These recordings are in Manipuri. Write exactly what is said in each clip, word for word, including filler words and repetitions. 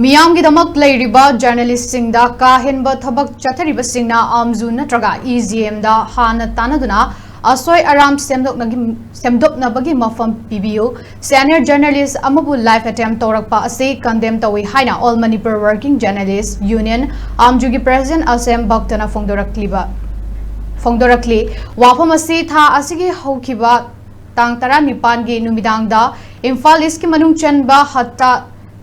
ꯃꯤꯌꯥꯝꯒꯤꯗꯃꯛ ꯂꯩꯔꯤꯕ ꯖꯔꯅꯦꯂꯤꯁꯁꯤꯡꯗ ꯀꯥ ꯍꯦꯟꯕ ꯊꯕꯛ ꯆꯠꯊꯔꯤꯕꯁꯤꯡꯅ ꯑꯥꯝꯖꯨ ꯅꯠꯇ꯭ꯔꯒ ꯏ ꯖꯤ ꯑꯦꯝꯗ ꯍꯥꯟꯅ ꯇꯥꯟꯅꯗꯨꯅ ꯑꯁꯣꯏ ꯑꯔꯥꯝ ꯁꯦꯝꯗꯣꯛꯅꯒꯤ-, ꯁꯦꯝꯗꯣꯛꯅꯕꯒꯤ ꯃꯐꯝ ꯄꯤꯕꯤꯌꯨ꯫ Senior journalist ꯑꯃꯕꯨ live attempt ꯇꯧꯔꯛꯄ ꯑꯁꯤ condemn ꯇꯧꯏ ꯍꯥꯏꯅ All Manipur Working Journalist Union, ꯑꯥꯝꯖꯨꯒꯤ president ꯑꯁꯦꯝ ꯚꯛꯇꯅ ꯐꯣꯡꯗꯣꯔꯛꯂꯤꯕ, ꯐꯣꯡꯗꯣꯔꯛꯂꯤ꯫ ꯋꯥꯐꯝ ꯑꯁꯤ ꯊꯥ ꯑꯁꯤꯒꯤ ꯍꯧꯈꯤꯕ ꯇꯥꯡ ꯇꯔꯥꯅꯤꯄꯥꯟꯒꯤ ꯅꯨꯃꯤꯗꯥꯡꯗ ꯏꯝꯐꯥꯜ ꯏꯁꯀꯤ ꯃꯅꯨꯡ ꯆꯟꯕ ꯍꯠꯇꯥ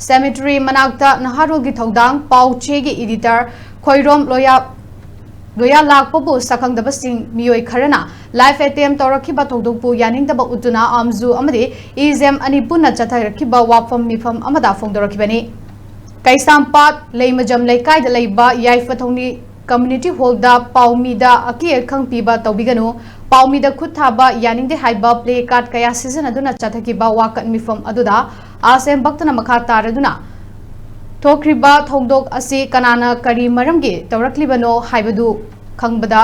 cemetery ꯃꯅꯥꯛꯇ ꯅꯍꯥꯔꯣꯜꯒꯤ ꯊꯧꯗꯥꯡ ꯄꯥꯎ ꯆꯦꯒꯤ editor ꯈꯣꯏꯔꯣꯝ ꯂꯣꯌꯥ, ꯂꯣꯌꯥ ꯂꯥꯛꯄꯕꯨ ꯁꯛꯈꯪꯗꯕꯁꯤꯡ ꯃꯤꯑꯣꯏ ꯈꯔꯅ live attempt ꯇꯧꯔꯛꯈꯤꯕ ꯊꯧꯗꯣꯛꯄꯨ ꯌꯥꯅꯤꯡꯗꯕ ꯎꯠꯇꯨꯅ ꯑꯥꯝꯖꯨ ꯑꯃꯗꯤ ꯏ ꯖꯤ ꯑꯦꯝ ꯑꯅꯤ ꯄꯨꯟꯅ ꯆꯠꯊꯔꯛꯈꯤꯕ ꯋꯥꯐꯝ ꯃꯤꯐꯝ ꯑꯃꯗ ꯐꯣꯡꯗꯣꯔꯛꯈꯤꯕꯅꯤ꯫ ꯀꯩꯁꯥꯝꯄꯥꯠ ꯂꯩꯃꯖꯝ ꯂꯩꯀꯥꯏꯗ ꯂꯩꯕ ꯌꯥꯏꯐ ꯊꯧꯅꯤ community hall ꯗ ꯄꯥꯎꯃꯤꯗ ꯑꯀꯤ ꯑꯈꯪ ꯄꯤꯕ ꯇꯧꯕꯤꯒꯅꯨ, ꯄꯥꯎꯃꯤꯗ ꯈꯨꯠ ꯊꯥꯕ ꯌꯥꯅꯤꯡꯗꯦ ꯍꯥꯏꯕ placard ꯀꯌꯥ ꯁꯤꯖꯤꯟꯅꯗꯨꯅ ꯆꯠꯊꯈꯤꯕ ꯋꯥꯀꯠ ꯃꯤꯐꯝ ꯑꯗꯨꯗ ꯑꯁꯦꯝ ꯚꯛꯇꯅ ꯃꯈꯥ ꯇꯥꯔꯗꯨꯅ ꯊꯣꯛꯈ꯭ꯔꯤꯕ ꯊꯧꯗꯣꯛ ꯑꯁꯤ ꯀꯅꯥꯅ ꯀꯔꯤ ꯃꯔꯝꯒꯤ ꯇꯧꯔꯛꯂꯤꯕꯅꯣ ꯍꯥꯏꯕꯗꯨ ꯈꯪꯕꯗ,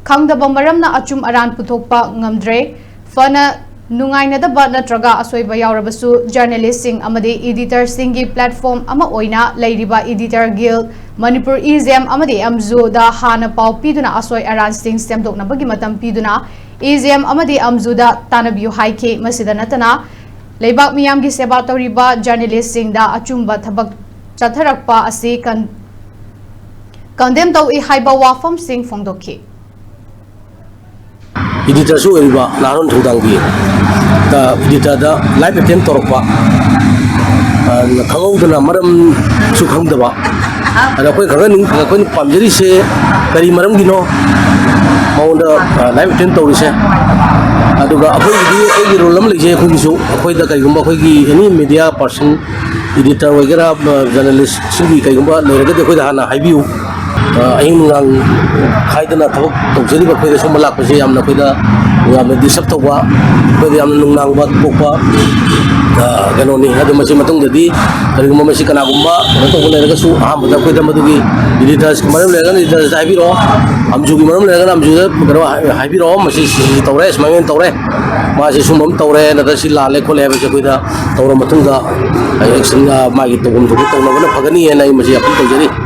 ꯈꯪꯗꯕ ꯃꯔꯝꯅ ꯑꯆꯨꯝ ꯑꯔꯥꯟ ꯄꯨꯊꯣꯛꯄ ꯉꯝꯗ꯭ꯔꯦ꯫ ꯐꯅ ꯅꯨꯡꯉꯥꯏꯅꯗꯕ ꯅꯠꯇ꯭ꯔꯒ ꯑꯁꯣꯏꯕ ꯌꯥꯎꯔꯕꯁꯨ, journalist ꯁꯤꯡ ꯑꯃꯗꯤ editor ꯁꯤꯡꯒꯤ platform ꯑꯃ ꯑꯣꯏꯅ ꯂꯩꯔꯤꯕ Editor Guild, Manipur E G M ꯑꯃꯗꯤ ꯑꯥꯝꯖꯨꯗ ꯍꯥꯟꯅ ꯄꯥꯎ ꯄꯤꯗꯨꯅ ꯑꯁꯣꯏ ꯑꯔꯥꯟꯁꯤꯡ ꯁꯦꯝꯗꯣꯛꯅꯕꯒꯤ ꯃꯇꯝ ꯄꯤꯗꯨꯅ ꯏ ꯖꯤ ꯑꯦꯝ ꯑꯃꯗꯤ ꯑꯥꯝꯖꯨꯗ ꯇꯥꯟꯅꯕꯤꯌꯨ ꯍꯥꯏꯈꯤ꯫ ꯃꯁꯤꯗ ꯅꯠꯇꯅ, ꯂꯩꯕꯥꯛ ꯃꯤꯌꯥꯝꯒꯤ ꯁꯦꯕꯥ ꯇꯧꯔꯤꯕ journalist ꯁꯤꯡꯗ ꯑꯆꯨꯝꯕ ꯊꯕꯛ ꯆꯠꯊꯔꯛꯄ ꯑꯁꯤ ꯀꯟ-, condemn ꯇꯧꯏ ꯍꯥꯏꯕ ꯋꯥꯐꯝꯁꯤꯡ ꯐꯣꯡꯗꯣꯛꯈꯤ꯫ Editor ꯁꯨ ꯑꯣꯏꯔꯤꯕ ꯅꯍꯥꯔꯣꯟ ꯊꯧꯗꯥꯡꯒꯤ, ꯑ, editor ꯗ live attempt ꯇꯧꯔꯛꯄ, ꯑ, ꯈꯪꯍꯧꯗꯅ ꯃꯔꯝꯁꯨ ꯈꯪꯗꯕ꯫ ꯑꯗ ꯑꯩꯈꯣꯏ ꯈꯪꯍꯟꯅꯤꯡ-, ꯑꯩꯈꯣꯏꯅ ꯄꯥꯝꯖꯔꯤꯁꯦ ꯀꯔꯤ ꯃꯔꯝꯒꯤꯅꯣ ꯃꯉꯣꯟꯗ, ꯑ, live attempt ꯇꯧꯔꯤꯁꯦ? ꯑꯗꯨꯒ ꯑꯩꯈꯣꯏꯒꯤꯗꯤ ꯑꯩꯈꯣꯏꯒꯤ rule ꯑꯃ ꯂꯩꯖꯩ꯫ ꯑꯩꯈꯣꯏꯒꯤꯁꯨ, ꯑꯩꯈꯣꯏꯗ ꯀꯔꯤꯒꯨꯝꯕ ꯑꯩꯈꯣꯏꯒꯤ any media person, editor ꯑꯣꯏꯒꯦꯔꯥ, ꯑ, journalist ꯁꯤꯡꯒꯤ ꯀꯔꯤꯒꯨꯝꯕ ꯂꯩꯔꯒꯗꯤ ꯑꯩꯈꯣꯏꯗ ꯍꯥꯟꯅ ꯍꯥꯏꯕꯤꯌꯨ꯫ ꯑ, ꯑꯍꯤꯡ ꯅꯨꯡꯗꯥꯡ ꯈꯥꯏꯗꯅ ꯊꯕꯛ ꯇꯧꯖꯔꯤꯕ ꯑꯩꯈꯣꯏꯗ ꯁꯨꯝꯕ ꯂꯥꯛꯄꯁꯦ ꯌꯥꯝꯅ ꯑꯩꯈꯣꯏꯗ ꯌꯥꯝꯅ ꯗꯤꯁꯇꯔꯕ ꯇꯧꯕ, ꯑꯩꯈꯣꯏꯗ ꯌꯥꯝꯅ ꯅꯨꯡꯅꯥꯡꯕ ꯄꯣꯛꯄ, ꯑ, ꯀꯩꯅꯣꯅꯤ꯫ ꯑꯗꯨ ꯃꯁꯤ ꯃꯇꯨꯡꯗꯗꯤ ꯀꯔꯤꯒꯨꯝꯕ ꯃꯁꯤ ꯀꯅꯥꯒꯨꯝꯕ ꯀꯩꯅꯣ ꯇꯧꯕ ꯂꯩꯔꯒꯁꯨ, ꯑꯍꯥꯟꯕꯗ ꯑꯩꯈꯣꯏꯗ ꯃꯗꯨꯒꯤ ꯏꯗꯤꯇꯔꯁꯀꯤ ꯃꯔꯝ ꯂꯩꯔꯒꯅ ꯏꯗꯤꯇꯔꯁꯇ ꯍꯥꯏꯕꯤꯔꯛꯑꯣ, ꯑꯝꯖꯨꯒꯤ ꯃꯔꯝ ꯂꯩꯔꯒꯅ ꯑꯝꯖꯨꯗ ꯀꯩꯅꯣ ꯍꯥꯏ-, ꯍꯥꯏꯕꯤꯔꯛꯑꯣ, ꯃꯁꯤ ꯁꯤ ꯇꯧꯔꯦ, ꯁꯨꯃꯥꯏꯅ ꯇꯧꯔꯦ, ꯃꯥꯁꯤ ꯁꯨꯝꯕ ꯑꯃ ꯇꯧꯔꯦ, ꯅꯠꯇ꯭ꯔꯒ ꯁꯤ ꯂꯥꯜꯂꯦ ꯈꯣꯠꯂꯦ ꯍꯥꯏꯕꯁꯦ ꯑꯩꯈꯣꯏꯗ ꯇꯧꯔ ꯃꯇꯨꯡꯗ ꯑꯦꯛꯁꯟ, ꯑ, ꯃꯥꯒꯤ ꯇꯧꯐꯝ ꯊꯣꯛꯄ ꯇꯧꯅꯕꯅ ꯐꯒꯅꯤ ꯍꯥꯏꯅ ꯑꯩ ꯃꯁꯤ ꯑꯄꯤꯜ ꯇꯧꯖꯔꯤ꯫